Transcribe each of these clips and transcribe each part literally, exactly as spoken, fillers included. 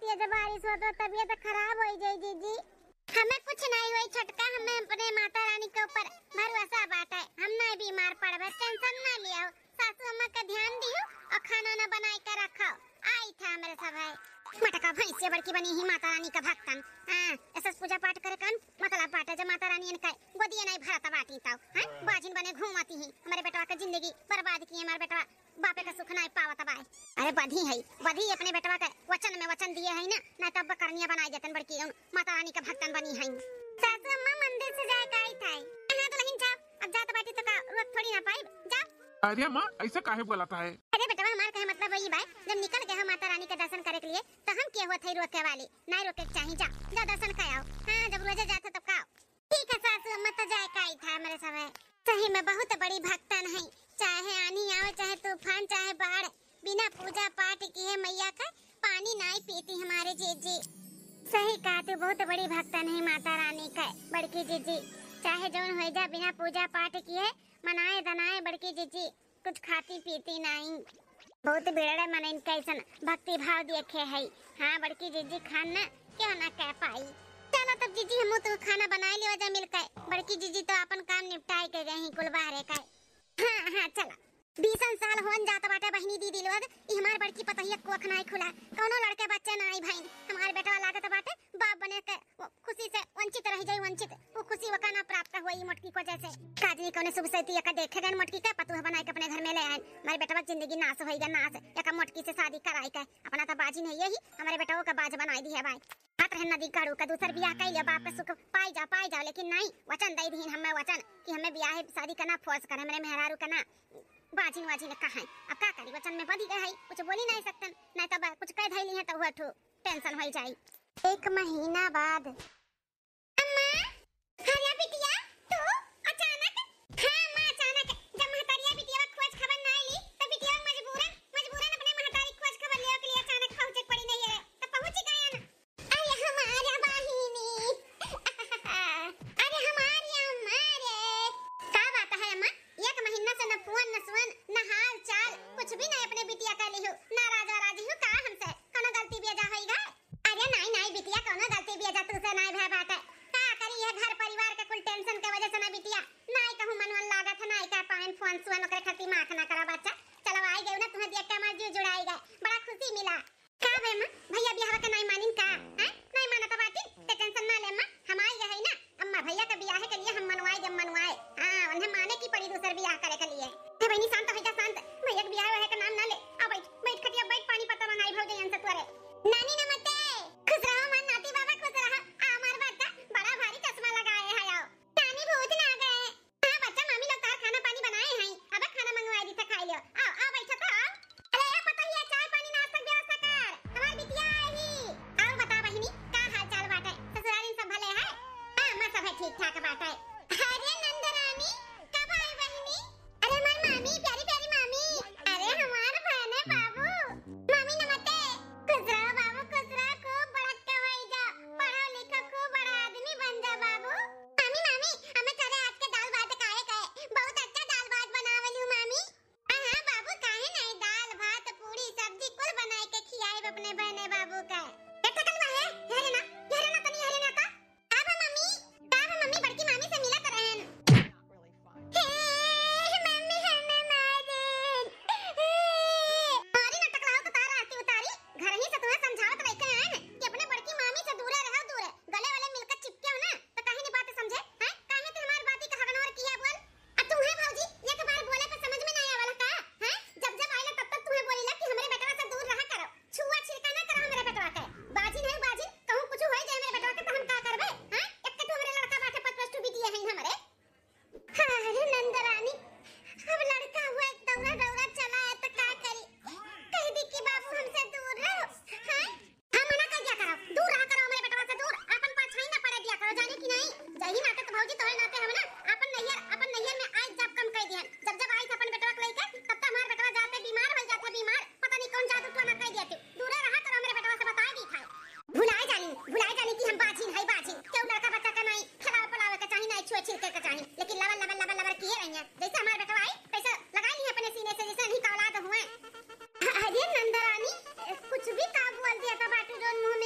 ये जब बारिश होत बा, तबियत खराब होइ जाई जीजी। हमें कुछ नाहीं होई छोटका, हमें अपने माता रानी के ऊपर भरोसा बाटे, हम नाहीं बीमार पड़बे, tension ना लियो। सासू अम्मा के ध्यान दियो और खाना ना बनाई के रखो। आई था हमरे सब है। मटका भैंसिया बड़की बनी ही माता रानी का भक्तन। हाँ, ऐसा पूजा पाठ करे कन मतलब बाटे, जब माता रानी इनका गोदिया नाहीं भरत बाटी तौ, हैं? बाझिन बने घूमती ही, हमरे बेटवा के जिंदगी बर्बाद किहे, हमार बेटवा बापे का सुख नाहीं पावत बाय। अरे बधी है, बधी अपने बेटवा के वचन में वचन दिहे है ना, नाहीं तब बकरनिया बनाई देतन बड़की, उन माता रानी का भक्तन बनी है। सासू अम्मा मंदिर से जाए का आई था। हाँ दुल्हन जाओ, अब जात बाटी तो का रोक थोड़ी ना पाई, जाओ। अरे अम्मा, ऐसा काहे बोलत है? अरे बेटवा, हमार कहे मतलब वही बाय, जब निकल गए हो माता रानी के दर्शन करे के लिए, तो हम के होत है रोके वाली? नाहीं रोके के चाही, जा, जा दर्शन कर आओ। हाँ, जब रोजे जात हो तब का आओ। ठीक है सासू अम्मा, तो जाए का आई था हमरे सब है। सही में बहुत बड़ी भक्तन है, चाहे आनी आवे, चाहे तूफान, चाहे बाढ़, बिना पूजा पाठ किहे मैया का पानी नाहीं पीती हमारे जीजी। सही कहा तू, बहुत बड़ी भक्तन है माता रानी का बड़की जीजी। चाहे जौन होइ जा, बिना पूजा पाठ किहे मनाए दनाए बड़की जीजी कुछ खाती पीती नाहीं। बहुत बिगड़े मनइन कैसन भक्ति भाव देखे है। हाँ बड़की जीजी, खान ना क्यों ना कह पाई। चलो तब जीजी, हमू तो खाना बनाए लेवा जा मिलके। बड़की जीजी तो अपन काम निपटाए के गई कुल बाहरे का। हाँ हाँ चलो। बीसन साल होन जात बाटे बहिनी दीदी लोग, ई हमार बड़की पतोहिया कोख नाहीं खुला, कौनो लड़के बच्चे नाहीं भइन। हमार बेटवा लागत बाटे बाप बने के वो खुशी से वंचित रह जाई, वंचित। वो खुशी ओका ना प्राप्त होई मोटकी को जैसे। काजनी कौने शुभ सैती एका देखे गए मोटकी के पतोह बनाए के अपने घर में ले आए। हमारे बेटवा के जिंदगी नाश होई गा, नाश। एका मोटकी से शादी कराई के अपना तो बाझिन है यही, हमारे बेटवा का बाझ बनाई दी है भाई। हाथ रहे नदी काढ़ू का दूसर बियाह कर लिया, बाप का सुख पाई जाओ, पाई जाओ, लेकिन नाहीं, वचन दे दीन हमें वचन कि हमें बियाह शादी का ना force करे, हमरे मेहरारू का ना बाझिन वाझिन कहा है। अब का करी, वचन में बंधी गए है, कुछ बोली नाहीं सकतन, नाहीं तब कुछ कह धैली है तो हुआ ठू tension होइ जाई। एक महीना बाद। अम्मा, अरे बिटिया, तू अचानक? हाँ अम्मा, अचानक। जब महतरिया बिटिया खोज खबर ना ली, तो बिटिया मजबूरन, मजबूरन अपने महतारी खोज खबर लेवे के लिए अचानक पहुँचे के पड़ी नहीं है, तो पहुँच गए ना। अरे हमार बहिनी, अरे हमार अम्मा रे। का बात है अम्मा? एक महीना से न फोन, न सुन, न हाल चाल, कुछ भी नहीं अपने बिटिया का लिहू। नाराज वाराज ही का हमसे? कोनो गलती बेजा होई गा? अरे नाहीं, नाहीं बिटिया, कोनो गलती बेजा तू से नाहीं भय बाटे। का करी, यह घर परिवार के कुल tension के वजह से ना बिटिया, नाहीं कहूँ मन वन लागत है, नाहीं कह पाएन फोन सुन, ओकरे खातिर माफ ना करा बच्चा। चलो आई गए ना, तुम्हें देख के हमार जीव जुड़ाई गए, बड़ा खुशी मिला। का बे अम्मा, भैया बियाह के नाहीं मानिन का? हैं? नाहीं मानत बाटिन? ते tension ना ले अम्मा, हम आई गए है ना। अम्मा भैया के बियाह के लिए हम मनवाए जब मनवाए। हाँ, उन्हें माने की पड़ी दूसर बियाह करे के लिए। हे बहिनी शांत हो जा, शांत। भैया के बियाह वहे का नाम ना ले। आ बैठ, बैठ खटिया बैठ, पानी पत्ता मंगाई भौजाई से तोरे। नानी नमस्ते। खुश रहो हमार नाती बाबा, खुश रहो। आ हमार बच्चा बड़ा भारी चश्मा लगाए है, आओ। नानी भूत ना गए। हाँ बच्चा, मामी लोग तार खाना पानी बनाए हैं, अब खाना मंगवाए दी तो खाई लियो। आओ, आओ बैठो तो आओ। अरे ए पतोहिया, चाय पानी नाश्ता के व्यवस्था कर, हमार बिटिया आई ही। और बता बहिनी, का हाल चाल बाटे? ससुराल इन सब भले है? हाँ अम्मा, सब है ठीक ठाक बाटे। अरे नंदरानी, कब आई बहिनी? अरे हमार मामी, प्यारी प्यारी मामी। अरे हमार बहने बाबू। मामी नमस्ते। खुश रहो बाबू, खुश रहो, खूब बड़क्का होई जा, पढ़ो लिखो, खूब बड़ा आदमी बन जा बाबू। मामी, मामी, हमें चले आज के दाल भात खाए के, बहुत अच्छा दाल भात बनावली हूँ मामी। हाँ, हाँ बाबू, काहे नहीं, दाल भात पूरी सब्जी कुल बनाए के खियाए अपने बहने बाबू का। ए, कतलवा है, हेरे ना, हेरे ना, तनी हेरे ना का। का बा मम्मी? का बा मम्मी? बड़की मामी से मिलत रहन। हे मम्मी, हमें मार देन। अरे ना टकलाओ तो तार आरती उतारी। घर ही से तुम्हें समझावत लेके आए हैं कि अपने बड़की मामी से दूरे रहो, दूरे। गले वाले मिलकर चिपके हो ना, तो काहे नहीं बात समझे? हैं? काहे तू हमारी बाती का ignore किया बोल? आ तुम्हें भौजी, एक बार बोले पे समझ में नहीं आवल का? हैं? जब जब आइला तब तब तुम्हें बोलीला कि हमरे बेटवा से दूर रहा करो। छुआ छिलका ना करो हमरे बेटवा के। बाजिन है बाजिन, कहूँ कुछ होई जाए हमरे बेटवा के तो हम का करबे? हैं? एक तो हमरे लड़का बाटे, पच पच टू बिटिया हैं हमरे। हाँ, अरे नंदरानी, अब लड़का हुआ दौड़ा दौड़ा चला है तो का करी? कह दी कि बाबू हमसे दूर रहो। हैं? हम मना कर दिया करो, दूर रहा करो हमरे बेटवा से दूर, अपन परछाई ना पड़े दिया करो, जाने कि नहीं? जही नाते तो भौजी तोहरे नाते हम ना अपन नैहर, अपन नैहर में आए जब कम कर दिहन, जब जब आई अपन बेटवा के लेके, तब तक हमार बेटवा जाते बीमार हो जाते, बीमार, पता नहीं कौन जादू टोना कर दिया तू। दूर रहा करो हमरे बेटवा से, बताए दी था। भुलाए जानी, भुलाए जानी कि हम बाझिन है बाझिन, क्यों लड़का बच्चा का नहीं खिलावे पिलावे के चाही, नहीं छुए छिलके के चाही, लेकिन लबर लबर लबर लबर किए रही हैं। जैसे हमार बेटवा आई, तैसे लगा ली अपने सीने से, जैसे नहीं का औलाद हुए। अरे नंदरानी, कुछ भी का बोल दिया था बाटू जोन मुंह में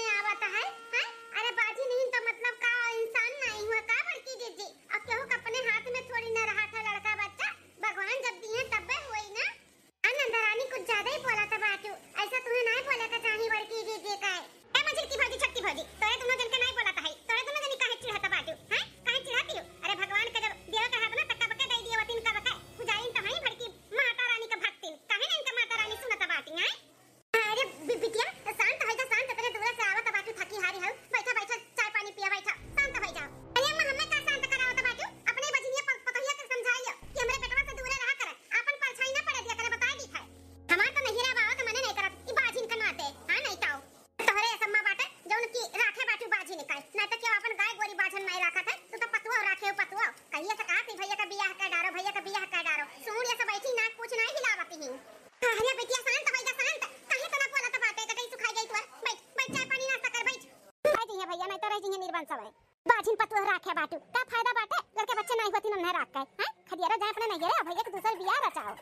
सबै। बाझिन पतोह राखे बाटू, का फायदा बाटे? लड़के बच्चे नाई होती नन्हे राख के, हैं? खदियारा जाए अपने नैहरे, अब एक दूसर बियाह रचाओ।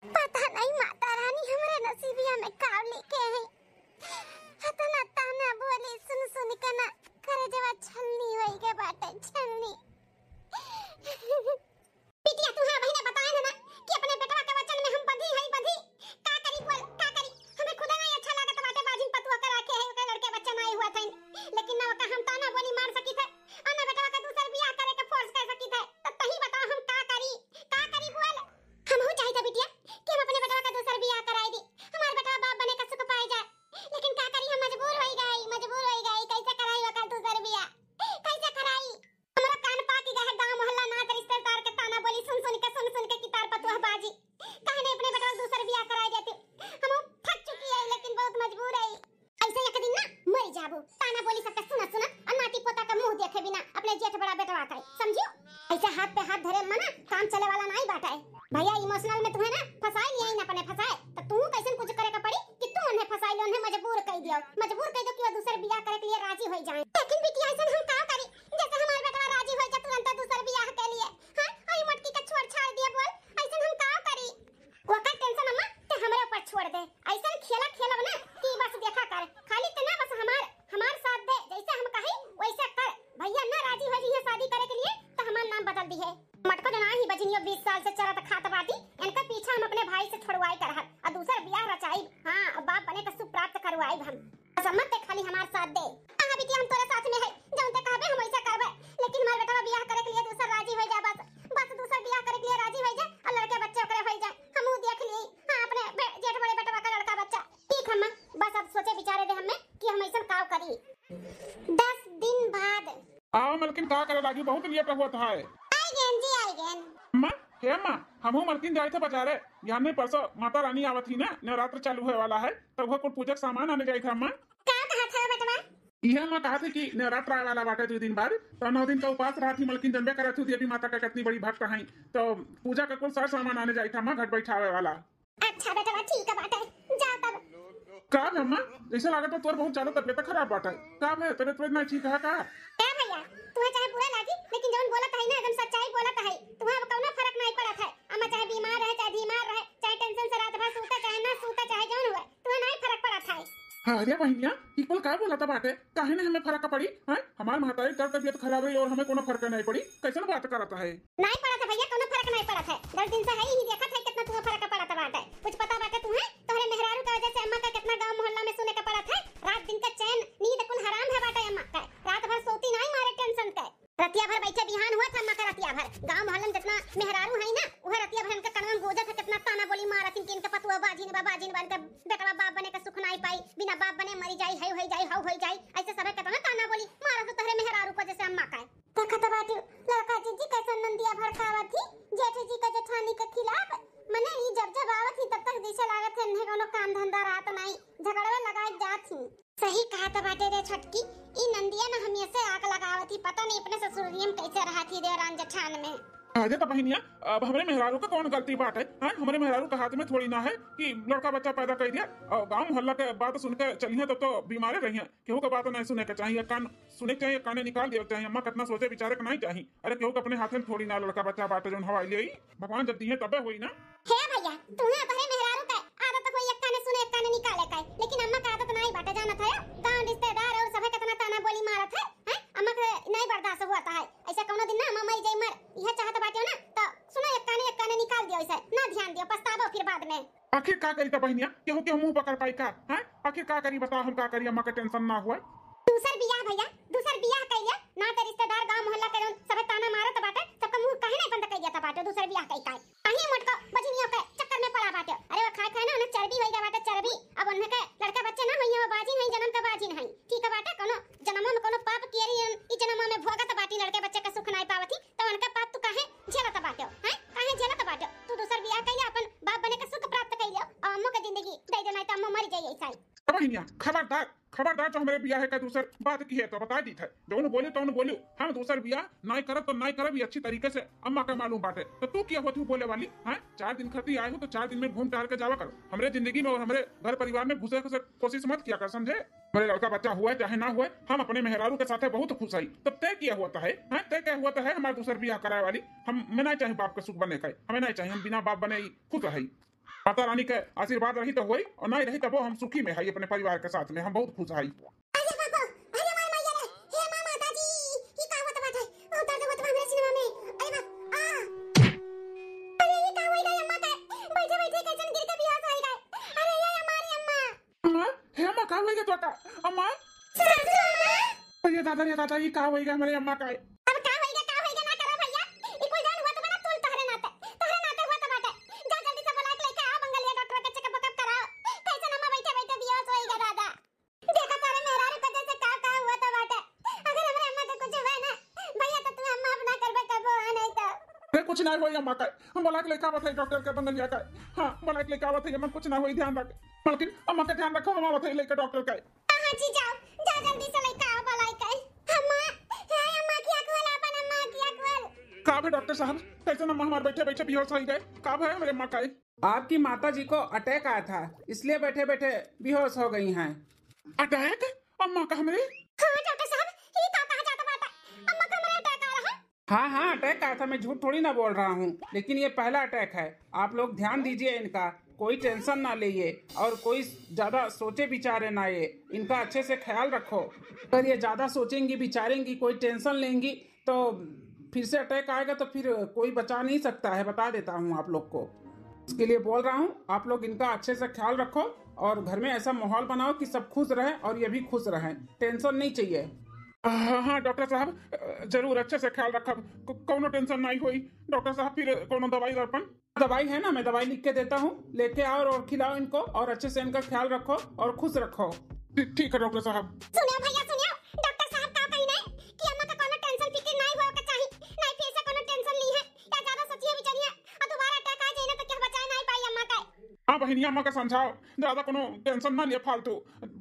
पता नहीं माता रानी हमरे नसीबिया में का लिखे है। इतना ताना बोली सुन सुन के ना करेजवा छलनी होई के बाटे, छलनी। बिटिया, तू हाँ बहिने बताए ना, ना कि अपने बेटवा के वचन में हम बंधी हई, बंधी। का करी बोल, का करी? हमें खुदे नहीं अच्छा लागत बाटे, बाझिन पतुआ के राखे है, ओकर लड़के बच्चे नहीं हुआ थे। लेकिन ना ओका हम ताना बोली मार सकी थे, और ना बेटवा के दूसर बियाह करे के फोर्स कर सकी थे। तो तही बताओ हम का करी, का करी बोल? हमहू चाहित बिटिया कि हम अपने बेटवा के दूसर बियाह कराई दी। हमार बेटवा बाप बने का सुख पाए जाए। लेकिन का करी, हम मजबूर होई गई, मजबूर होई गई। कैसे कराई ओकर दूसर बियाह? कैसे कराई? हमरा कान पाकि गए है, गांव मोहल्ला नात रिश्तेदार के ताना बोली सुन सुन के, सुन सुन के कितार पतुआ बाजी। काहे नहीं अपने बेटवा दूसर बियाह कराई देती? हम फंस चुकी है, लेकिन बहुत मजबूर है। ऐसे एक दिन ना मर जाबू, ताना बोली सबके सुनत सुनत और नाती पोता का मुंह देखे बिना अपने जेठ बड़ा बेटवा का, समझियो? ऐसे हाथ पे हाथ धरे मना काम चले वाला नहीं बाटा है। भैया इमोशनल में तुम्हें ना फंसाए लिया ही ना अपने फंसाए, तो तू कैसन कुछ करे का पड़ी कि तू उन्हें फंसाई लो, उन्हें मजबूर कर दियो, मजबूर कर दो कि वो दूसर बियाह करे के लिए राजी हो जाए। लेकिन बिटिया ऐसन हम का करी, जैसे हमारे बेटवा राजी हो जा तुरंत दूसर बियाह के लिए, हाँ? और ये मटकी का छोड़ छाड़ दिया बोल, ऐसन हम का करी? ओकर टेंशन अम्मा ते हमरे ऊपर छोड़ दे। ऐसन खेला खेलब ना कि बस देखा कर। खाली ते ना बस हमार, हमार साथ दे, जैसे हम कही वैसे कर। भैया ना राजी हो जइहे शादी करे के लिए तो हमार नाम बदल दिहे। मटको जना ही बजनियो बीस साल से चरत खात बाटी, इनका पीछा हम अपने भाई से छोड़वाई करहत और दूसर बियाह रचाई। हाँ, और बाप बने का सुख प्राप्त करवाई हम। बस अम्मा ते खाली हमार साथ दे। हाँ बिटिया, हम तोरे साथ में है, जौन ते कहबे हम वैसा करबे, लेकिन हमार बेटवा बियाह करे के लिए दूसर राजी हो जा बस, बस दूसर बियाह करे के लिए राजी हो जा और लड़के बच्चे ओकरे हो जाए, हमहू देख ली। हाँ, अपने बे-, जेठ बड़े बेटवा का लड़का बच्चा। ठीक है माँ, बस अब सोचे विचारे दे हमें कि हम ऐसा काव करी। दस दिन बाद। आओ मलकिन, का करे लागी, बहुत लेट हुआ था है। आई गेन जी, आई गेन। अम्मा, हे अम्मा, हमहू मलकिन जाए थे बाजारे, यहाँ में परसों माता रानी आवत ही ना, नवरात्र चालू होए वाला है, तो वह कुल पूजा के सामान आने जाए थे अम्मा। का कहा था बेटवा? इहे अम्मा कहा थे कि नवरात्र आए वाला बाटे दो दिन बाद, तो नौ दिन का उपास रहा थी मलकिन, जनबे करत थी देवी माता का कितनी बड़ी भक्त हैं, तो पूजा का कुल सार सामान आने जाए था अम्मा, घट बैठावे वाला। अच्छा बेटवा, ठीक है बाटे, जा तब। का भे अम्मा, जैसे लागत है तोर बहुत ज्यादा तबीयत खराब बाटे। का भे, तबीयत वबीयत ना ठीक है का? ए भैया, तुम्हें चाहे बुरा लागी, लेकिन जौन बोलत है ना, एकदम सच्चाई बोलत है। तुम्हें अब कौनो फर्क नहीं पड़त है। अम्मा चाहे बीमार रहे, चाहे बीमार रहे, चाहे टेंशन से रात भर सूते, चाहे ना सूते, चाहे जौन हुए, तुम्हें नहीं फर्क पड़त है। हाँ, अरे बहिनिया, ई कुल का बोलत बाटे? काहे नहीं हमें फर्क पड़ी? हैं? हमार महतारी का तबीयत खराब रही और हमें कोनो फर्क नहीं पड़ी? कैसन बात करत है? नहीं पड़त है भैया, कोनो फर्क नहीं पड़त है। दस दिन से है ही देखत है कितना तुम्हें फर्क पड़त बाटे। कुछ पता बाटे तुम्हें? तोहरे मेहरारू का वजह से अम्मा का कितना गांव मोहल्ला में सुने के पड़त है। रात दिन का चैन नींद कुल हराम है बाटे अम्मा का। रात भर सोती नहीं मारे टेंशन के। रतिया भर बैठे बिहान हुआ था अम्मा का रतिया भर। गांव मोहल्ला में जितना मेहरारू है ना, वह रतिया भर इनके कनवा में गूंजत है कितना ताना बोली मारत इनके, इनके पतुआ बाजिन बा, बाजिन बा, इनके बेटवा बाप बने का सुख नहीं पाई, बिना बाप बने मरी जाई, है होई जाई, हौ होई जाई। ऐसे सभे कितना ताना बोली मारत है तोहरे मेहरारू को जैसे अम्मा का। देखत बाटू लड़का जीजी कैसन नंदिया भड़कावत ही, जेठ जी का जेठानी के खिलाफ। मने ई जब जब आवत ही तब तक जैसे लागत है इन्हें कोनो काम धंधा रहत नहीं, झगड़वे लगाए जात ही। सही कहत बाटे रे छोटकी, ई नंदिया ना हमेशा आग लगावत ही, पता नहीं अपने ससुरिया में कैसे रहत ही देवरान जेठान में। अरे तो बहिनिया, अब हमरे मेहरारू का कौन गलती बाटे? हाँ, हमरे मेहरारू का हाथ में थोड़ी ना है कि लड़का बच्चा पैदा कर दिया और गांव मोहल्ला के बात सुन के चलिए तब तो बीमारे रहिए। केहू के बात नहीं सुने के चाहिए, कान सुने के चाहिए, काने निकाल दिया चाहिए। अम्मा कितना सोचे विचारे के नहीं चाहिए। अरे केहू के अपने हाथे में थोड़ी ना लड़का बच्चा बाटे जौन हवाई ले आई। भगवान जब दिए तबे होई ना। हे भैया, तुम्हें तोहरे मेहरारू का आदत होई एक काने सुने एक काने निकाले का, लेकिन अम्मा का आदत नहीं बाटे जानत है। गांव रिश्तेदार और सभे कितना ताना बोली मारत है, हैं? अम्मा के नहीं बर्दाश्त हुआ है। ऐसा कौनो दिन ना अम्मा मर जाई मर, यह चाहत बाटे ना तो सुनो एक काने एक काने निकाल दियो, ऐसे ना ध्यान दियो, पछतावो फिर बाद में। आखिर का करी त बहिनिया, केहू केहू मुंह पकड़ पाई का? हैं? आखिर का करी बताओ, हम का करी, अम्मा के टेंशन ना हुआ। दूसर बियाह भैया, दूसर बियाह कइले, ना ते रिश्तेदार गांव मोहल्ला के जौन सभे ताना मारत बाटे, सबका मुंह काहे नहीं बंद कइ देत बाटे दूसर बियाह कइ का? अही मोटको बजनियों के चक्कर में पड़ा बाटे। अरे वो खाए खाए ना उन्हें चर्बी होई गया बाटे, चर्बी। अब उन्हें के लड़का बच्चे ना होई, वो बाजिन है, जन्म का बाजिन है। ठीक है बाटे, कोनो जन्मों में कोनो पाप किए रही, ई जन्मों में भोगत बाटी लड़के बच्चे का सुख नहीं पावत ही, तो उनका पाप तू काहे झेलत बाटे? हैं? काहे झेलत बाटे? तू दूसर बियाह कइले, अपन बाप बने का सुख प्राप्त कइले, और अम्मो के जिंदगी दे दे, नहीं तो अम्मो मर जाई ऐसा ही। अब बहिनिया, खबर खबरदार, खबरदार, जो हमरे बियाह का दूसर बात किहे तो बता दीत है। जौन बोले तौन बोलू, हम दूसर बियाह नाई करब तो नाई करब, ये अच्छी तरीके से अम्मा का मालूम बाटे। तो तू क्या होती हूँ बोले वाली, हैं? चार दिन खातिर आए हो तो चार दिन में घूम टहल के जावा करो। हमरे जिंदगी में और हमरे घर परिवार में घुसे के कोशिश मत किया कर, समझे? हमरे लड़का बच्चा हुआ चाहे ना हुआ, हम अपने मेहरारू के साथे बहुत खुश हई। तब तय किया होता है, हैं? तय किया होता है हमार दूसर बियाह कराए वाली। हम, मैं नाई चाही बाप के सुख बने का, हमें नाई चाही, हम बिना बाप बने ही खुश हई। माता रानी के आशीर्वाद रही तो होई, और नाई रही तबो हम सुखी में हई अपने परिवार के साथ में, हम बहुत खुश हई। अरे बाबा, अरे मार मैया रे, हे माँ माता जी, ई का होत बाटे? ओ दर्द होत बा हमरे सीनवा में। अरे बाप, आ। अरे ई का होई गए अम्मा के? बैठे बैठे कैसन गिर के बेहोश होई गए। अरे ये हमारी अम्मा। अम्मा, हे अम्मा, का होई गए तोका? अम्मा। सासू अम्मा। अरे दादा रे दादा, ई का होई गए हमरे अम्मा का? अब का होई गए, का होई गए ना करो भैया। ई कुल जौन होत बा ना, तुल तोहरे नाते, तोहरे नाते होत बाटे। जा जल्दी से बुला के लेके आओ बंगलिया डॉक्टर के checkup वेकअप कराओ। कैसन अम्मा बैठे बैठे बेहोश होई गए दादा। देखा तारे मेहरारू का जैसे का का हुआ तो बाटे। अगर हमरे अम्मा के कुछ हुआ ना भैया तो तू अम्मा अपना करबे कबो आ नहीं तो। अरे कुछ ना होई अम्मा का, हम बुला के लेके आवत है डॉक्टर के बंगलिया का। हाँ, बुला के लेके आवत है अम्मा, कुछ ना होई, ध्यान रख। मालकिन, अम्मा का ध्यान रखो, हम आवत है लेके डॉक्टर का। हाँ जी, जाओ, जा जल्दी से लेके आओ बुलाई के। अम्मा, हे अम्मा की आँख खोल, अपन अम्मा की आँख खोल। का भे डॉक्टर साहब, कैसे अम्मा हमार बैठे बैठे बेहोश हो गए? का भे हमरे अम्मा का? आपकी माता जी को अटैक आया था, इसलिए बैठे बैठे बेहोश हो गई हैं। अटैक? अम्मा का हमरे? हाँ डॉक्टर साहब, ये का कहा जाता बाटा? अम्मा का हमरे अटैक आ रहा है। हाँ हाँ, अटैक आया था, मैं झूठ थोड़ी ना बोल रहा हूँ, लेकिन ये पहला अटैक है। आप लोग ध्यान दीजिए इनका, कोई टेंशन ना लेइए और कोई ज्यादा सोचे विचारे ना, ये इनका अच्छे से ख्याल रखो। अगर ये ज्यादा सोचेंगी विचारेंगी, कोई टेंशन लेंगी तो फिर से अटैक आएगा तो फिर कोई बचा नहीं सकता है, बता देता हूँ आप लोग को। इसके लिए बोल रहा हूँ, आप लोग इनका अच्छे से ख्याल रखो और घर में ऐसा माहौल बनाओ कि सब खुश रहें और ये भी खुश रहें, टेंशन नहीं चाहिए। हाँ हाँ डॉक्टर साहब, जरूर अच्छे से ख्याल रखब, कौनो टेंशन नहीं होई। डॉक्टर साहब फिर कौनो दवाई दर्पण? दवाई है ना, मैं दवाई लिख के देता हूँ, लेके आओ और खिलाओ इनको और अच्छे से इनका ख्याल रखो और खुश रखो। ठीक है डॉक्टर साहब। सुनियो भैया सुनियो, डॉक्टर साहब का कही नहीं कि अम्मा का कौनो टेंशन फिक्र नहीं होए के चाही, नहीं फिर से कौनो टेंशन ली है या ज्यादा सोचिए विचारिए और दोबारा अटैक आ जाए ना तो क्या बचाए नहीं पाई अम्मा का। हाँ बहिनिया, अम्मा का समझाओ, ज्यादा कौनो टेंशन ना लिए, फालतू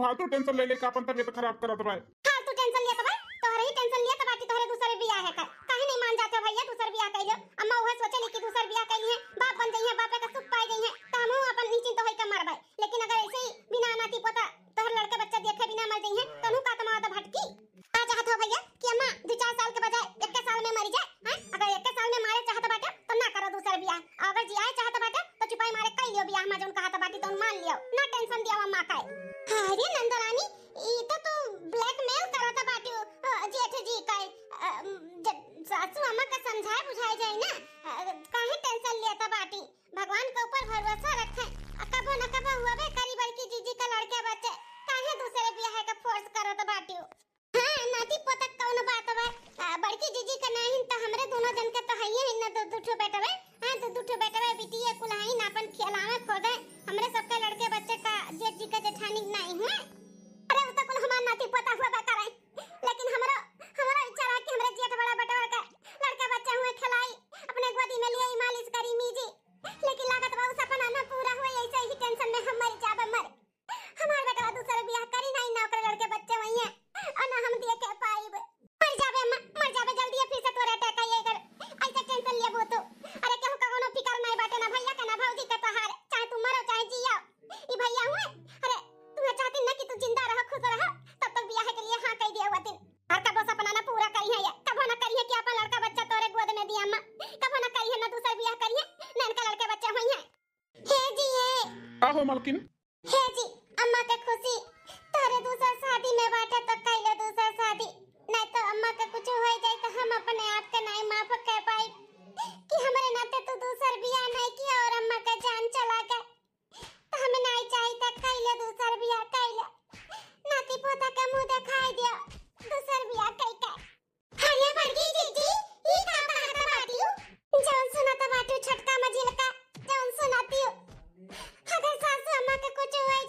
फालतू टेंशन ले लेके अपन तबीयत खराब करत बाय। फालतू टेंशन लिया तबे, तोहरे ही टेंशन लिया तबे कि तोहरे दूसरे बियाह है का? काहे नहीं मान जाते हो भैया, दूसर बियाह कर लो। अम्मा वह सोचे ली कि दूसर बियाह कर लिए, बाप बन जाइए, बापे का सुख पाए जाइए, तो हम अपन निश्चिंत होई के मरबे। लेकिन अगर ऐसे ही बिना नाती पोता तोहर लड़के बच्चा देखे बिना मर जाइए, तनु का तमावा तो भटकी। का चाहत हो भैया कि अम्मा दो चार साल के बजाय एक साल में मरी जाए, हैं? अगर एक साल में मारे चाहत बाटे तो ना करो दूसर बियाह, और अगर जियाए चाहत बाटे तो चुपाई मारे कई लियो बियाह, अम्मा जौन कहत बाटी तौन मान लियो, ना टेंशन दियो अम्मा का। हाय रे नंदरानी, ई तो तू ब्लैकमेल करत बाटी जेठ जी का। सासू अम्मा का समझाए बुझाए जाए ना, काहे टेंशन लेत बाटी? भगवान के ऊपर भरोसा रखे, कबो न कबो हुआ करी बड़की जीजी का लड़के बच्चे, काहे दूसरे बियाह का फोर्स करत बाटी? हाँ, नाती पोता कौन बात बा? बड़की जीजी का नाहिन तो हमरे दोनों जन के तो हइये है ना, दो दो ठो बेटवे। हाँ, दो दो ठो बेटवे बिटिये कुल हइन, आपन खिलावे खोदे। हमरे सबके लड़के बच्चे का जेठ जी का जेठानी नाहीं हुए। अरे वो तो कुल हमार नाती पोता हुआ बा करे, लेकिन हमरो हमरो इच्छा रहा कि हमरे जेठ बड़ा बेटवा का लड़का बच्चा हुए खिलाई, अपने गोदी में लिए मालिश करी मीजी, लेकिन लागत बा उ सपना ना पूरा हुए, ऐसे ही टेंशन में हम मर जाबे मर। हमार बेटवा दूसर बियाह करी ना, ना ओकर लड़के बच्चे वही हैं और ना हम देखे पाइब। मर जाबे अम्मा, मर जाबे जल्दी, फिर से तोरे अटैक आई अगर ऐसे टेंशन लेबो तो। अरे केहू का कोनो फिकर नहीं बाटे, ना भैया का ना भौजी का तोहार, चाहे तू मरो चाहे जियो। ई भैया हुए, अरे तू चाहती ना कि तू जिंदा रहो खुश रहो, तब तक बियाह के लिए हाँ कह दिया हुआ दिन। और कबो सपना ना पूरा करी है ये, कबो ना करी है कि अपन लड़का बच्चा तोरे गोद में दिया अम्मा, कबो ना करी है ना दूसर बियाह करी है, ना इनका लड़के बच्चे हुई हैं। हे जी हे। का हो मलकिन? हे जी, अम्मा के खुशी तोहरे दूसर शादी में बाटे तो कैले दूसर शादी, नहीं तो अम्मा के कुछ हो जाए तो हम अपने आप के नहीं माफ कर पाई कि हमारे नाते तू दूसर बियाह नहीं किया और अम्मा का जान चला गए। तो हमें नहीं चाहिए था कैले दूसर बियाह कैले। नाती पोता के मुंह दिखाई दिया दूसर बियाह कई के। अरे बड़की जीजी, ई का कहत बाटियो? जौन सुनत बाटियो छोटका मझिलका, जौन सुनतियो। अगर सासू अम्मा के कुछ हो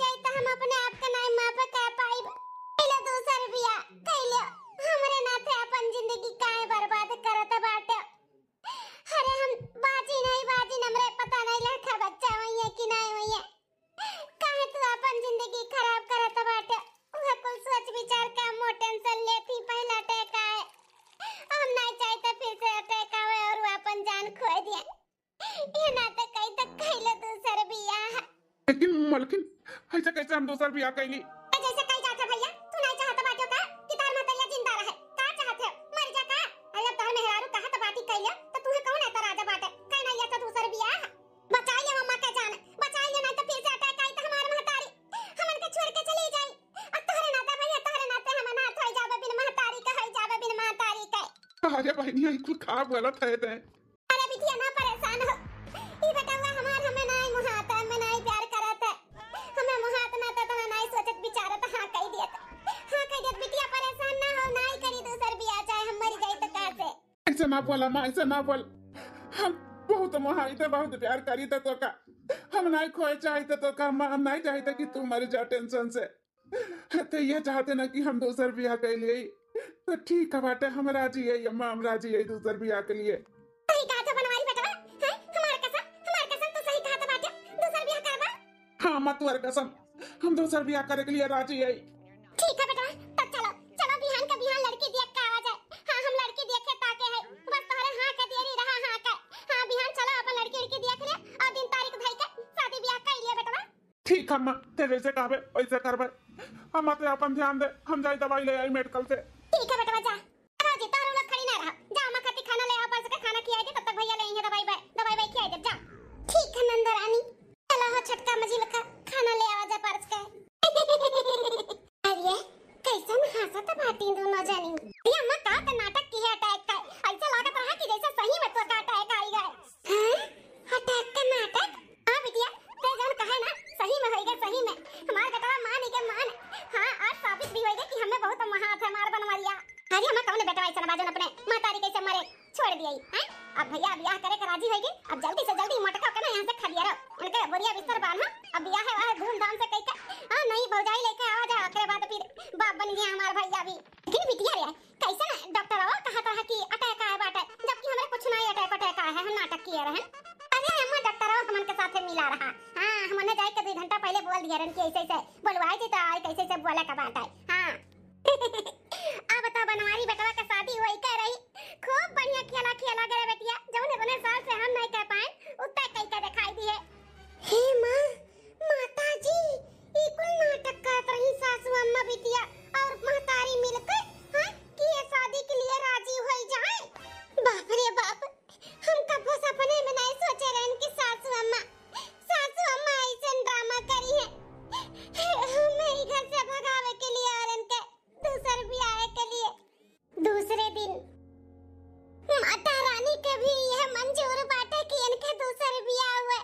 से हम दूसर बियाह कैली। जैसे कही जात है भैया, तू नहीं चाहत बाटे का कि तार महतरिया जिंदा रहे? का चाहत है? मर जा का? अरे जब तार मेहरारू कहत बाटी कैले, तो तुहे कौन है राजा बाटे? कहीं नहीं ऐसा दूसर बियाह। बचाई ले अम्मा के जान, बचाई ले, नहीं तो फिर से अटैक आई तो हमार महतारी हमन के छोड़ के चली जाई। और तोहरे नाते भैया, तोहरे नाते हम अनाथ हो जाबे, बिन महतारी के हो जाबे, बिन महतारी के। अरे बहनिया, ई कुल का बोलत है ते? अरे बिटिया, ना परेशान हो, ई बेटवा हमार हमें नाई मुहात, हमें नाई प्यार करत है, हमें मुहात ना तो तना नाई सोचत विचारत, हाँ कह दियत, हाँ कह दियत। बिटिया परेशान ना हो, नाई करी दूसर बियाह, चाहे हम मर जाई तो का से। ऐसे ना बोला माँ, ऐसे ना बोल। हम बहुत मोहाई थे, बहुत प्यार करी थे तोका। हम नहीं खोए चाहते तोका माँ, हम नहीं चाहते कि तू मर जा टेंशन से। तो ये चाहते ना कि हम दूसर बियाह कर लिए, तो ठीक है बाटे, हम राजी है अम्मा, हम राजी है दूसर बियाह के लिए। सही कहा था बनवारी बेटवा, हैं? हमार कसम, हमार कसम, तो सही कहा था बाटे, दूसर बियाह करबा। हाँ अम्मा, तुअर कसम, हम दूसर बियाह करे के लिए राजी है। ठीक है बेटवा, तब चलो, चलो बिहान का बिहान लड़की देख के आवा जाए। हाँ, हम लड़की देखे ताके है, बस तोहरे हाँ के देरी रहा, हाँ के। हाँ, बिहान चलो अपन लड़की उड़की देख ले और दिन तारीख धई के शादी बियाह कर लिया बेटवा। ठीक है अम्मा, ते जैसे कहबे वैसे करबे। अम्मा ते अपन ध्यान दे, हम जाई दवाई ले आई मेडिकल से। ठीक है बेटवा, जा। बाबूजी, तारू लोग खड़ी ना रहो, जा अम्मा खातिर खाना ले आओ, परस के खाना खियाई दे, तब तक भैया ले आएंगे दवाई बे-, दवाई बे खियाई दे, जा। ठीक है नंदरानी, चला हो छोटका मझिलका, खाना ले आवा जा परस के। अरे, कैसन हंसत बाटी दोनों जनी। अरे अम्मा, का त नाटक किया अटैक का? ऐसा लागत रहा कि जैसे सही में तोका अटैक आई गए। हैं? अटैक का नाटक? हाँ बिटिया, ते जौन कहे ना, सही में होई गए, सही में। हमार बेटवा मान ही के मान। हाँ, आज साबित भी होई गए कि हमें बहुत महात है हमार बनवरिया। अरे हमें कौन बेटवा ऐसा बा जौन अपने महतारी कैसे मरे? छोड़ दिया ही, हैं? अब भैया बियाह करे के राजी होई गई, अब जल्दी से जल्दी मोटका के ना यहाँ से खदेरो, उनके बोरिया बिस्तर बांधो, अब बियाह है वह धूमधाम से कई के, हाँ, नई भौजाई लेके आवा जा, ओकरे बाद फिर बाप बन गया हमार भैया भी। लेकिन बिटिया रे, कैसे ना डॉक्टर आवा कहा था कि अटैक आया बाटे, जबकि हमारे कुछ नहीं अटैक अटैक आया है, हम नाटक किए रहे। अरे अम्मा डॉक्टर आवा हमन के साथ मिला रहा, हाँ, हमने जाए के दो घंटा पहले बोल दिया रहन कि ऐसे ऐसे बोलवाए थे तो आई कैसे ऐसे बोला का बात है, हाँ। अब तो बनवारी बेटवा के शादी होई के रही। खूब बढ़िया खेला खेला गए बेटिया, जौन अपने साल से हम नहीं कह पाए, उत्ते कई के दिखाई दिए। हे माँ, माता जी, ई कुल नाटक करत रही सासू अम्मा बिटिया और महतारी मिलकर, हाँ, कि ये शादी के लिए राजी होई जाए। बाप रे बाप, हम कबो सपने में नहीं सोचे रहन कि सासू अम्मा, सासू अम्मा ऐसन ड्रामा करी है। हमें ई घर से भगावे के लिए और इनके दूसर बियाह के लिए। दूसरे दिन माता रानी के भी यह मंजूर बाटे कि इनके दूसर बियाह हुए,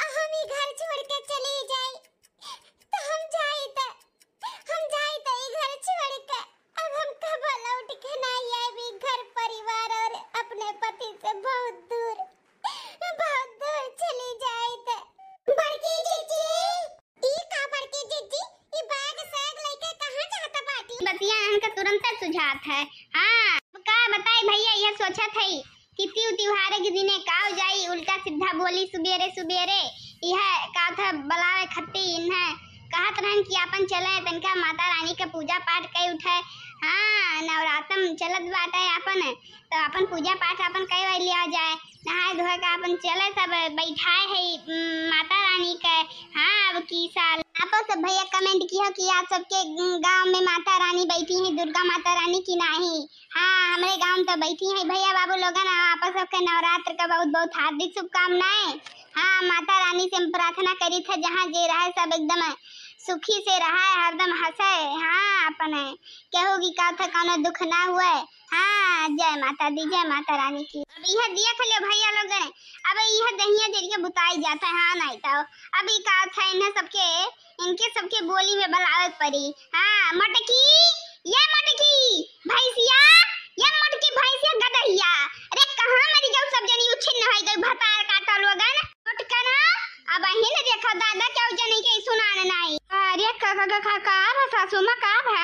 हम ही घर छोड़ के चली जाई। तो हम जाई त, हम जाई त ई घर छोड़ के। अब हम कब लौट के ना आए भी घर परिवार और अपने पति से बहुत दूर, बहुत दूर चली जाई त। बड़की जीजी, ई का बड़की जीजी, ई बैग सैग लेके कहाँ जात बाटी? बतिया इनका तुरंत सुझात है। हाँ, अब का बताई भैया, यह सोचत है कि तिउ तिउहारे के दिने काव जाई, उल्टा सीधा बोली सुबेरे सुबेरे। यह का था बलावे खत्ती इन्हें कहत रहन कि आपन चले तनका माता रानी के पूजा पाठ कई उठे। हाँ, नवरातम चलत बाटे आपन, तो आपन पूजा पाठ आपन कई लिया जाए। नहाए धोए का अपन चले सब बैठाए है, उम, माता रानी के। हाँ, अब की साल आपो सब भैया कमेंट किहो कि आप सबके गांव में माता रानी बैठी है, दुर्गा माता रानी की नाही। हाँ, हमरे गांव में तो बैठी है भैया बाबू लोगन। आप सबके नवरात्र का बहुत बहुत हार्दिक शुभकामनाएं। हाँ, माता रानी से हम प्रार्थना करी थे जहाँ जे रहे सब एकदम सुखी से रहे, हरदम हंसे। हाँ, अपन केहू की का था कौनो दुख ना हुए। हाँ, जय माता दी, जय माता रानी की। अब यह दिया था ले भैया लोगन, अब यह दहिया जरिए बुताई जाता है। हाँ, नहीं तो अब ई का था इन्हें सबके, इनके सबके बोली में बुलावे के पड़ी। हाँ, मटकी, ये मटकी, भैंसिया, ये मटकी भैंसिया गदहिया। अरे कहाँ मरी जाऊ सब जनी उछिन्न हो गई भतार काटा लोगन। मोटकना, अब अहिन देखा दादा केहू जनी के सुनान नाई। अरे का, का, का, का, का भा सासू माँ का भा?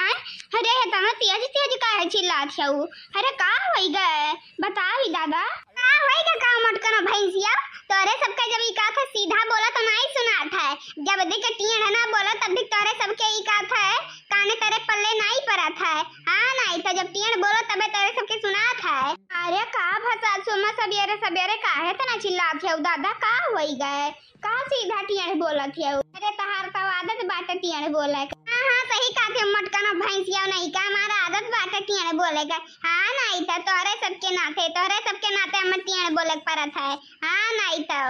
अरे इतना तेज तेज काहे चिल्लात हऊ? अरे का होई गए? बतावी दादा। का होई गए का मोटकना भैंसिया? तोरे सबके जब ई का था सीधा बोला तो नाई सुनात है। जब देख टीण ना बोला तब भी तोरे सबके ई का था काने तेरे पल्ले नाई परत है। हाँ नाई तो जब टीण बोला तबे तेरे सबके सुनात है। अरे का भा सासू माँ सबेरे सबेरे काहे तना चिल्लात हऊ दादा? का होई गए? का सीधा टीण बोलत हऊ? अरे तहार तो आदत बाटे टियड़ बोले का। हाँ, हाँ, सही कहत है मोटकनो भैंसिया नहीं का, हमारा आदत बाटे टियड़ बोले का। हाँ, नहीं तो तोहरे सबके नाते, तोहरे सबके नाते हमें टियड़ बोले के पड़त है। हाँ, नहीं तो,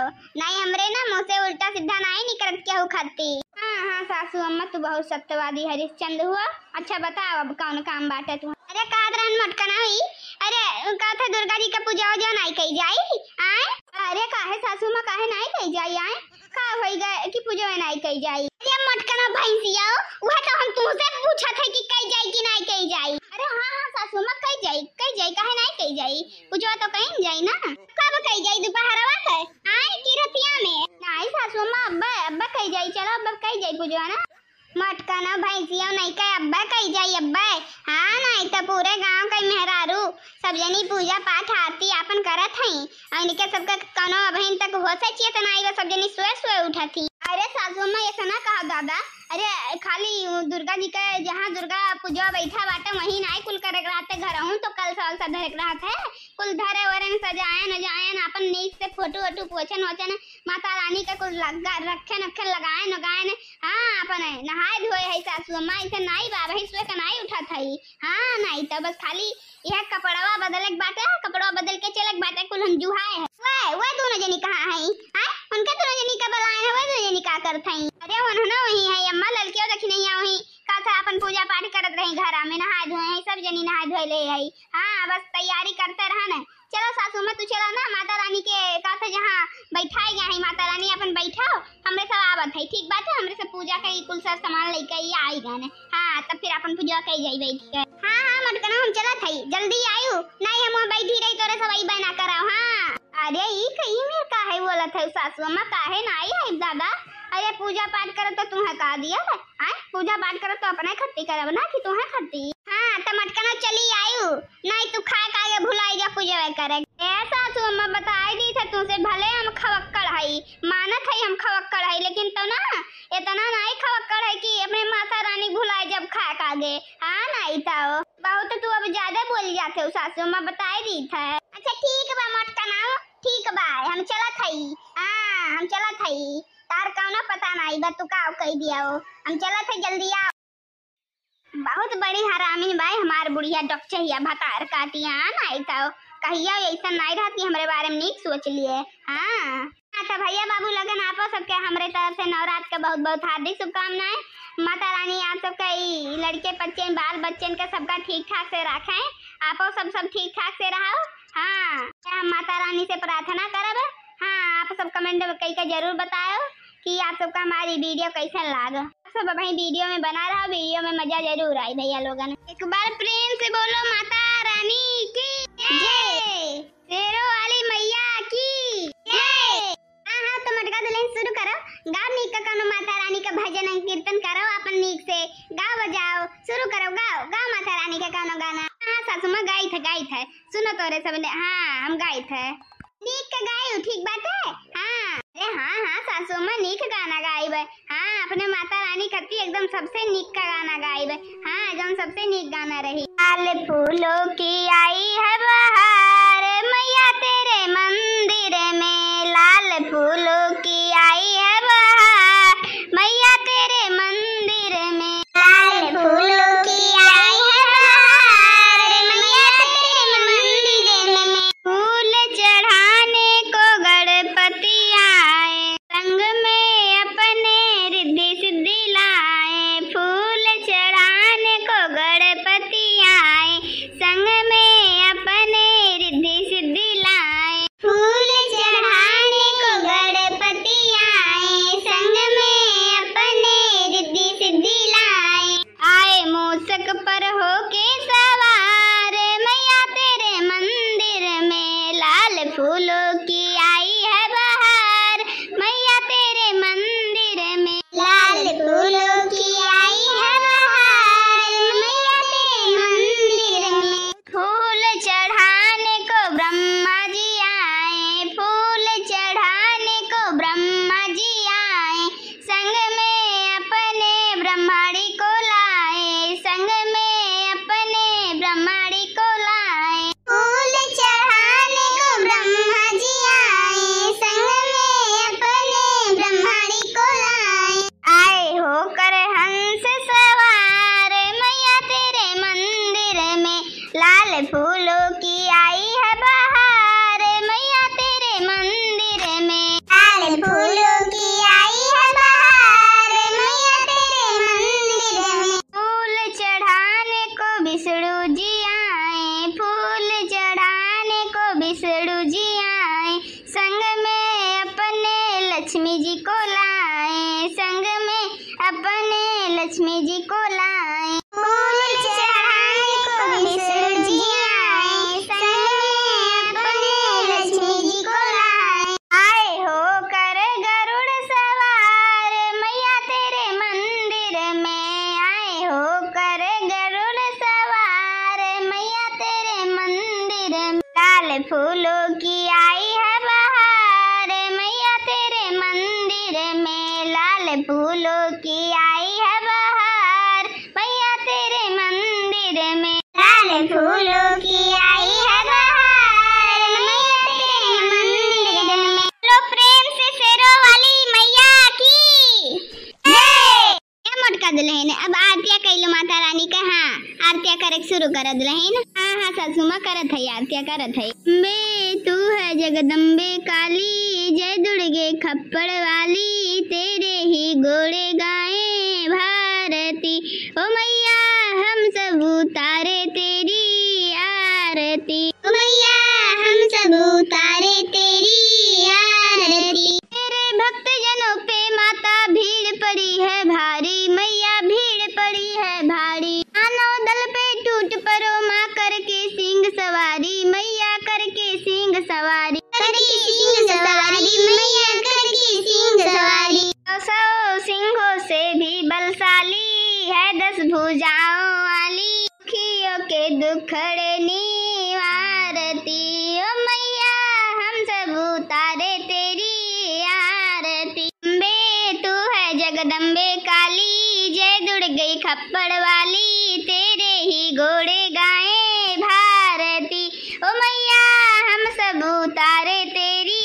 नहीं हमरे ना मुँह से उल्टा सीधा नहीं निकलत केहू खत्ती। हाँ, हाँ, सासू अम्मा, तू बहुत सत्यवादी हरिश्चंद्र हुआ। अच्छा बताओ, अब कौन काम बाटे तू? अरे, कहत रहन मोटकना हुई, अरे, कहत है दुर्गा जी का पूजा वूजा नहीं कई जाई, आए? अरे, काहे सासू माँ, काहे नहीं कई जाई, आए? का होई गए कि पूजवे नाई कई जाई? अरे मोटकना भैंसिया, वह तो हम तुमसे पूछत है कि कई जाई कि नाई कई जाई। अरे हाँ, हाँ सासू माँ, कई जाई, कई जाई, काहे नाई कई जाई? पूजवा तो कई जाई ना। कब कई जाई? दोपहरवा के? आए कि रतिया में? नाई सासू माँ, अब्बे, अब्बे कई जाई, चलो अब्बे कई जाई पूजवा ना। मोटकना भैंसिया नहीं कहे अब्बे कई जाई अब्बे। हाँ, नहीं तो पूरे गांव के मेहरारू सब जनी पूजा पाठ आरती आपन करत हई। और इनके सबके कौनो अबहिन तक होश है चेत ना आई, सब जनी सोए सोए उठत ही। अरे सासू माँ, ऐसा ना कहा दादा। अरे खाली उ दुर्गा जी के जहाँ दुर्गा पूजा बैठा बाटे वहीं नाई कुल करे के रहते, घर हूँ तो कलसा वलसा धरे के रहत है। कुल धरे वरे न सजायन उजायन आपन नीक से फोटो वोटो पोछन वोछन माता रानी के कुल लगा रखे नखे लगायन उगायन। हाँ, अपन नहाए धोए है सासू अम्मा, ऐसे नाई बा, वही सोए के नाई उठत है। हाँ, नाई तो बस खाली यह कपड़वा बदले के बाटे, कपड़वा बदल के चले के बाटे, कुल हम जुहाए है। वे, वे दोनों जनी कहाँ है? आए, उनके दोनों जनी का बलाए है, वे दोनों जनी का करत है? अरे, उन्होंने वही है, अम्मा ललकियो देखी नहीं है, वही का था, अपन पूजा पाठ करत रही, घरा में नहाए धोए है, सब जनी नहाए धोए ले आई। हाँ, बस तैयारी करते रहा ना। चलो सासू माँ, तू चलो ना, माता रानी के का था, जहाँ बैठाए गए है, माता रानी अपन बैठाओ, हमरे सब आवत है, ठीक बात है, हमरे सब पूजा का ई कुल सब सामान लेके ही आई गए ने। हाँ, तब फिर अपन पूजा कई जाई बैठ के। हाँ, हाँ, मोटकना, हम चलत हई, जल्दी आयु, नहीं हम वहाँ बैठी रही, तोरे सब आई बना कराओ। हाँ, अरे ई कहीं में काहे बोलत है सासू अम्मा, काहे ना आई है दादा? अरे पूजा पाठ करत तो तुम्हें का दिया है? आय, पूजा पाठ करत तो अपने खत्ती करब ना कि तुम्हें खत्ती? हाँ, तो मोटकना चली आयु, नहीं तू खाए का आगे भुलाई जा पूजवे करे। ए सासू अम्मा, बताई दी थे तुमसे, भले हम खवक्कड़ हई, मानत हई हम खवक्कड़ हई, लेकिन तो ना, इतना नहीं खवक्कड़ है कि अपने माता रानी भुलाए जब खाए का आगे। हाँ, नहीं तो बहुत तू अब ज्यादा बोल जाते हो सासू अम्मा, बताई दी थे। अच्छा ठीक बा मोटकना, ठीक बा, हम चलत हई। हाँ, हम चलत हई, तार कौनो पता नहीं बा, तू का कह दिया हो, हम चलत है, जल्दी आओ। बहुत बड़ी हरामी बाई हमार बुढ़िया डोकचहिया भतार काटिया, नाई तो कहिया ऐसा नाई रहत कि हमरे बारे में नीक सोच लिए। हाँ। हाँ, तो भैया बाबू लगन आपो सबके हमरे तरफ से नवरात्र के बहुत बहुत हार्दिक शुभकामनाएं। माता रानी आप सबके ई लड़के बच्चे बाल बच्चन के सबका ठीक ठाक से रखें, आपो सब सब ठीक ठाक से रहो। हाँ, हम माता रानी से प्रार्थना करब। हाँ, आप सब comment में कई के जरूर बताओ कि आप सबका हमारी video कैसन लाग। सब भाई video में बना रहा, video में मजा जरूर आई भैया लोगन। एक बार प्रेम से बोलो माता रानी की जय, शेरों वाली मैया की जय। हाँ, हाँ, तो मोटका दुल्हन शुरू करो, गाओ नीक का कौनो माता रानी का भजन कीर्तन करो, अपन नीक से गाओ बजाओ, शुरू करो, गाओ, गाओ माता रानी का कौनो गाना। हाँ, सासू माँ गाई थे, गाई थे, सुनो तोरे सबने, हाँ, हम गाई थे। नीक के गायू, ठीक बाटे? हाँ। अरे हाँ, हाँ, सासू अम्मा नीक गाना गाइब। हाँ, अपने माता रानी खातिर एकदम सबसे नीक का गाना गाइब। हाँ, जौन सबसे नीक गाना रही। लाल फूलों की आई है बहार, मैया तेरे मंदिर में। लाल फूलों की आई है बहार, मैया तेरे मंदिर में। लाल फूलों की आई है बहार, मैया तेरे मंदिर में। फूल चढ़ाने को गणपति आए, संग में अपने रिद्धि सिद्धि लाए। फूल चढ़ाने को गणपति आए, संग में अपने रिद्धि सिद्धि लाए। फूल चढ़ाने को गणपति आए, संग में अपने रिद्धि सिद्धि लाए। आए मूसक पर होके सवार, मैया तेरे मंदिर में। लाल फूलों की आई है बहार, मैया तेरे मंदिर में। लाल फूलों की आई है बहार, मैया तेरे मंदिर में। फूल चढ़ाने को ब्रह्मा जी आए, फूल चढ़ाने को ब्रह्मा जी आए, संग में अपने ब्रह्माणी को लाए, संग में फूलों की आई है बहार मैया तेरे मंदिर में। लाल फूलों की आई है बहार मैया तेरे मंदिर में। फूल चढ़ाने को विष्णु जी आए, फूल चढ़ाने को विष्णु जी आए, संग में अपने लक्ष्मी जी को लाए, संग में अपने लक्ष्मी जी को लाए। फूल चढ़ाने को विष्णु जी आए, संग में अपने लक्ष्मी जी को लाए। आए होकर गरुड़ सवार मैया तेरे मंदिर में, आए होकर गरुड़ सवार मैया तेरे मंदिर में। लाल फूलों की आई है बहार मैया तेरे मंदिर में, लाल फूलों की आई है बहार मैया तेरे मंदिर में। लाल फूलों की आई है बहार मैया तेरे मंदिर में। लो प्रेम से शेरों वाली मैया की जय। ए मोटका दुलहिन, अब आरतिया कइलो माता रानी के। हाँ, आरतिया करे के शुरू कर दुलहिन। हाँ, हाँ, सासू माँ करत है, आरतिया करत है। अम्बे, तू है जगदम्बे काली, जय दुर्गे खप्पड़ वाली, तेरे ही गोड़े गाए भारती। ओ मैया, हम सब उतारे तेरी आरती। ओ मैया, हम सब उतारे तेरी आरती। तेरे भक्तजनों पे माता भीड़ पड़ी है भारी, मैया भीड़ पड़ी है भारी। मानव दल पे टूट पड़ो माँ करके सिंह सवारी, मैया करके सिंह सवारी। करके सिंह सवारी, मैया करके सिंह सवारी। सौ सिंहों से भी बलशाली है दस भुजाओं वाली। दुखियों के दुखड़े निवारती, ओ मैया हम सब उतारे तेरी आरती। अम्बे तू है जगदम्बे काली, जय दुर्गे खप्पड़ वाली, तेरे ही गोड़े गाए भारती। ओ मैया हम सब उतारे तेरी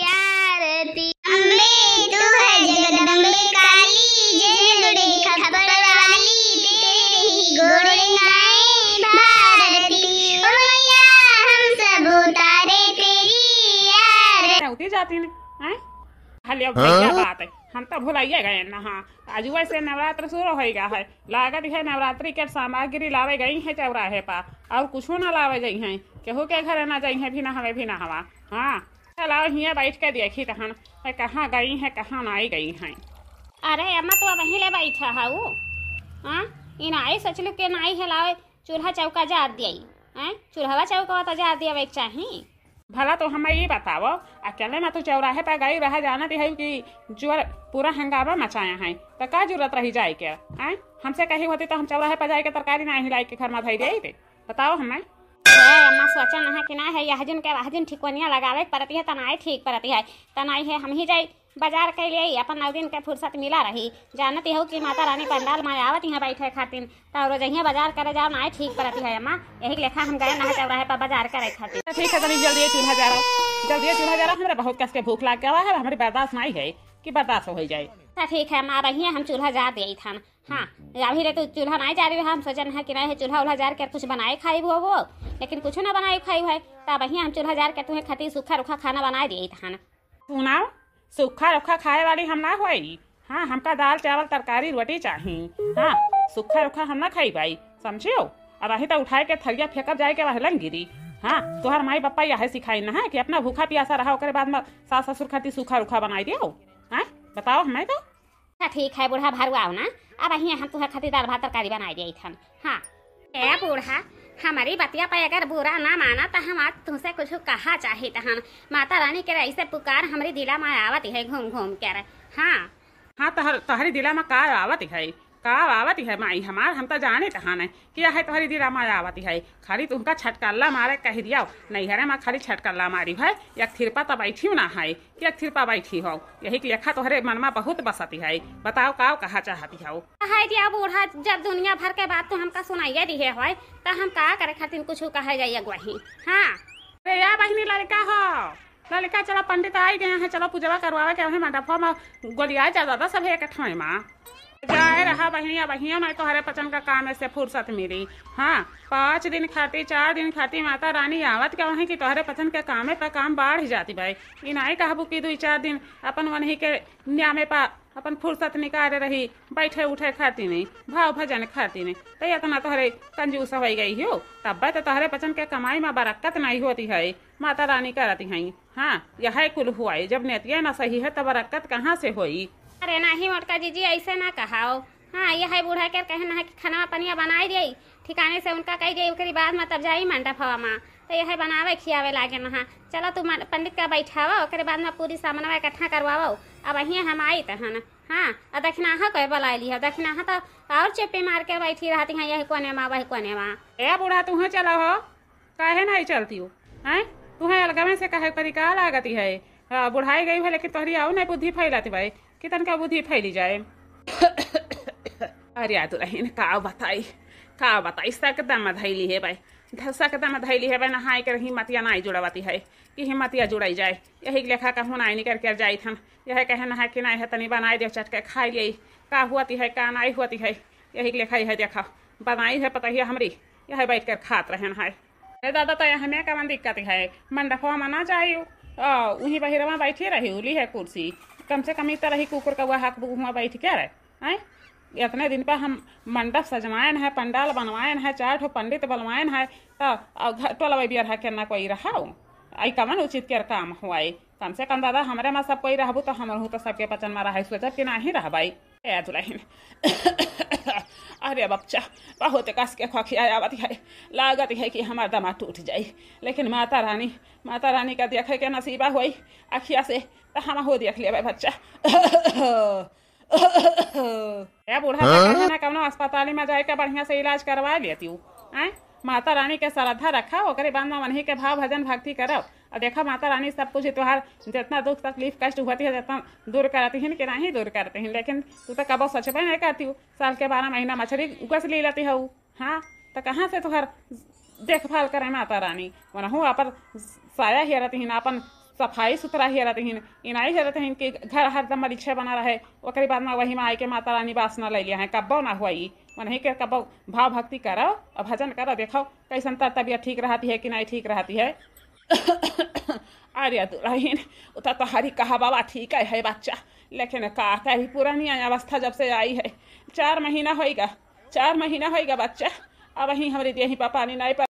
आरती। अम्बे तू है जगदम्बे काली, जय दुर्गे खप्पड़ वाली, तेरे ही गोड़े गाए भारती। ओ मैया हम सब उतारे तेरी आरती। क्या होती जाती ने, हैं? हले अब भैया हाँ? बात है, हम तो भुलाइए गए ना। हाँ, आज वैसे नवरात्र शुरू हो गया है, लागत है नवरात्रि के सामग्री लावे गई है चौराहे पर, और कुछ ना लावे गई हैं, केहू के घर ना जाई हैं, भी ना हवे भी ना हवा। हाँ, चलाओ हियाँ बैठ के देखी तहन, मैं कहाँ गई हैं, कहाँ नाई गई हैं। अरे अम्मा, तू अबहीं ले बैठा हऊ? हाँ, ई नाई सोचलू के नाई है लावे, चूल्हा चौका जार दियाई। हैं, चूल्हवा चौकवा तो जार दियावे के चाही। भला तो हमें ई बताओ, अकेले में तू चौराहे पर गई रहा, जानत है कि जोर पूरा हंगामा मचाया है, तो का जरूरत रही जाए के? हैं, हमसे कही होती तो हम चौराहे पर जाए के तरकारी नाई लाई के घर में धई देते। बताओ हमें। ए अम्मा, सोचा ना कि ना है, यह दिन के वह दिन ठिकोनिया लगावे के परती है, तनाई ठीक परती है, तनाई है हम ही जाई बाजार के लिए, अपन नौ दिन के फुर्सत मिला रही। जानती हो कि माता रानी पंडाल में आवत यहाँ बैठे खातिर, तो रोज यहाँ बाजार करे जाओ, नाई ठीक परती है अम्मा। यही लेखा हम गए ना चौराहे पर बाजार करे खातिर। तो ठीक है, तनी जल्दी चूल्हा जार, जल्दी चूल्हा जार, हमरा बहुत कस के भूख लाग गवा है, हमरे बर्दाश्त नाई है कि बर्दाश्त हो जाए। तो ठीक है अम्मा, अब यहाँ हम चूल्हा जार दिए थान। हाँ, अभी रे तू चूल्हा नाई जारी रहा, हम सोचन है कि नाई है चूल्हा उल्हा जार के कुछ बनाए खाई वो, वो, लेकिन कुछ ना बनाए खाई है। तब अबहियाँ हम चूल्हा जार के तुहे खातिर सूखा रूखा खाना बनाए दिए थान। सुनाओ, सूखा रूखा खाए वाली हम ना होई। हाँ, हमका दाल चावल तरकारी रोटी चाही। हाँ, सूखा रूखा हम ना खाई पाई, समझियो? अब अही तो उठाए के थरिया फेंकब जाए के वहलन गिरी। हाँ, तोहर माई पप्पा यह सिखाई ना है कि अपना भूखा प्यासा रहा, ओकरे बाद में सास ससुर खातिर सूखा रूखा बनाई दियो। हाँ, बताओ हमें तो। अच्छा ठीक है बूढ़ा भरुआओ ना, अब अबहियाँ हम तुहे खातिर दाल भात तरकारी बनाए दिए थन। हाँ। ए बूढ़ा, हमारी बतिया पे अगर बुरा ना माना तो हम आज तुमसे कुछ कहा चाहित हन। माता रानी के ऐसे पुकार हमरी दिला में आवत है घूम घूम के। हाँ। हाँ, तोहर, तोहरी दिला में का आवत है? का आवत है माई हमार? हम तो जाने तहान है कि यह तोहरी दिला में आवत है। खाली तुमका छटकल्ला मारे कह दिया, नैहरे में खाली छटकल्ला मारी है, एक थिरपा तो बैठी ना है। कि एक थिरपा बैठी हो, यही के लेखा तोहरे मन में बहुत बसती है। बताओ, का कहा चाहती हो? कहे दिया बूढ़ा, जब दुनिया भर के बात तू हमका सुनाइए दिहे होय, त हम का करे खातिर कुछ कहे जाइए अगुवाही? हाँ। अरे या बहिनी, लड़का हो, लड़का, चलो पंडित आई गए हैं, चलो पूजवा करवावे के वही मंडप में गोलिया जा दादा सब एक ठोए में। जाए रहा बहिनिया, बहिनिया, मैं तोहरे पचन का काम से फुर्सत मिली। हाँ, पाँच दिन खाती, चार दिन खाती माता रानी आवत का वहीं कि तोहरे पचन के कामे पर काम बाढ़ जाती भाई। ई नाई कहबू कि दुई चार दिन अपन वहीं के न्यामे पा अपन फुर्सत निकाले रही, बैठे उठे खाती नहीं, भाव भजन खाती नहीं, तो इतना तोहरे कंजूस हो गई हो, तब तो तोहरे पचन के कमाई में बरक्कत नहीं होती है, माता रानी करती हैं। हाँ, यह कुल हुआ है, जब नेतिया ना सही है, तब बरक्कत कहाँ से होई? अरे नाही मोटका जीजी, ऐसे ना कहाओ। हाँ, यह बूढ़ा के कहना है कि खाना पनिया बनाई दे, ठिकाने से उनका कह दे, ओकरी बाद में तब जाई मंडप हवा माँ। तो यह बनावे खियावे लागे नहा। चलो तू मन-, पंडित का बैठावा, ओकरे बाद में पूरी सामानवा इकट्ठा करवावा। अब वहीं हम आई तहन। हाँ, आ दखिनाहा कोई बुला ली है, दखिनाहा तो और चुप्पी मार के बैठी रहती हैं, यही कोने माँ, वही कोने माँ। ए बूढ़ा, तू चला हो, काहे नहीं चलती हो? हैं? तुहें अलगवे से कहे करी का लागती है? हाँ, बुढ़ाई गई है, लेकिन तोहरी आऊ नहीं बुद्धि फैलती भाई, कि तनका बुद्धि फैली जाए। अरे आ दुलहिन, का बताई, का बताई, सकदम धैली है भाई, ध-, सकदम धैली है भाई, नहाए के हिम्मतिया नहीं जुड़ावती है, कि हिम्मतिया जुड़ाई जाए। यही लेखा कहूँ नहीं निकल कर जाई थन, यह कहे नहा कि नहीं है, तनी बनाई दे, चटके खाई ले, का हुआती है, का नहीं हुआती है। यही लेखा यह देखा, बनाई है पतहिया हमरी, यह बैठ कर खात रहन है। अरे दादा, तो हमें कवन दिक्कत है, मंडपवा में ना जाइयो, आ, वहीं बहिरवा बैठी रही, उली है कुर्सी, कम से कम इतना रही कुकुर कौआ हक हुआ बैठ के रहे, हैं? इतने दिन पर हम मंडप सजवाएन है, पंडाल बनवाएन है, चार ठो पंडित बनवाएन है, तो आ, घर टोलवा बियर है के ना कोई रहा, आई कवन उचित के काम हुआई? कम से कम दादा, हमरे में सब कोई रहबू तो हमहू तो सबके पचन में रहे, सोचब कि नहीं रहबाई। ए दुलहिन, अरे बच्चा, बहुत कस के खोखिया आवत है, लागत है कि हमार दमा टूट जाई, लेकिन माता रानी, माता रानी का देखे के नसीबा होई अखिया से, तो हम हो देख लेबे बच्चा। ए बूढ़ा, हाँ? तो कहे ना कौनो अस्पताल में जाए के बढ़िया से इलाज करवा लेती हूँ, हैं? माता रानी के श्रद्धा रखा, ओकरे बाद में वन्ही के भाव भजन भक्ति करब। और देखा, माता रानी सब कुछ तोहार जितना दुख तकलीफ कष्ट होती है, जितना दूर करती हैं कि नहीं दूर करती हैं, लेकिन तू तो कबो सचबे नहीं करती हूँ। साल के बारह महीना मछली उगस ले लेती हूँ, हाँ, तो कहाँ से तोहार देखभाल करे माता रानी? वनहु अपन साया हेरत हिन, अपन सफाई सुथरा हेरत हिन, इनाई हेरत हिन कि घर हरदम मलिच्छे बना रहे। ओकरे बाद में वही में आइके माता रानी बास न ले लिया है, कब्बो ना हुआ ई। वनही के कब्बो भाव भक्ति करो और भजन करो, देखो कैसन तर तबियत ठीक रहती है कि नहीं ठीक रहती है। अरे दुलहिन, उ तो तोहरी कहा बाबा ठीक है, है बच्चा, लेकिन का कही, पुरानी अवस्था जब से आई है, चार महीना होइगा, चार महीना होइगा बच्चा, अब ही हमरे देही पर पानी नहीं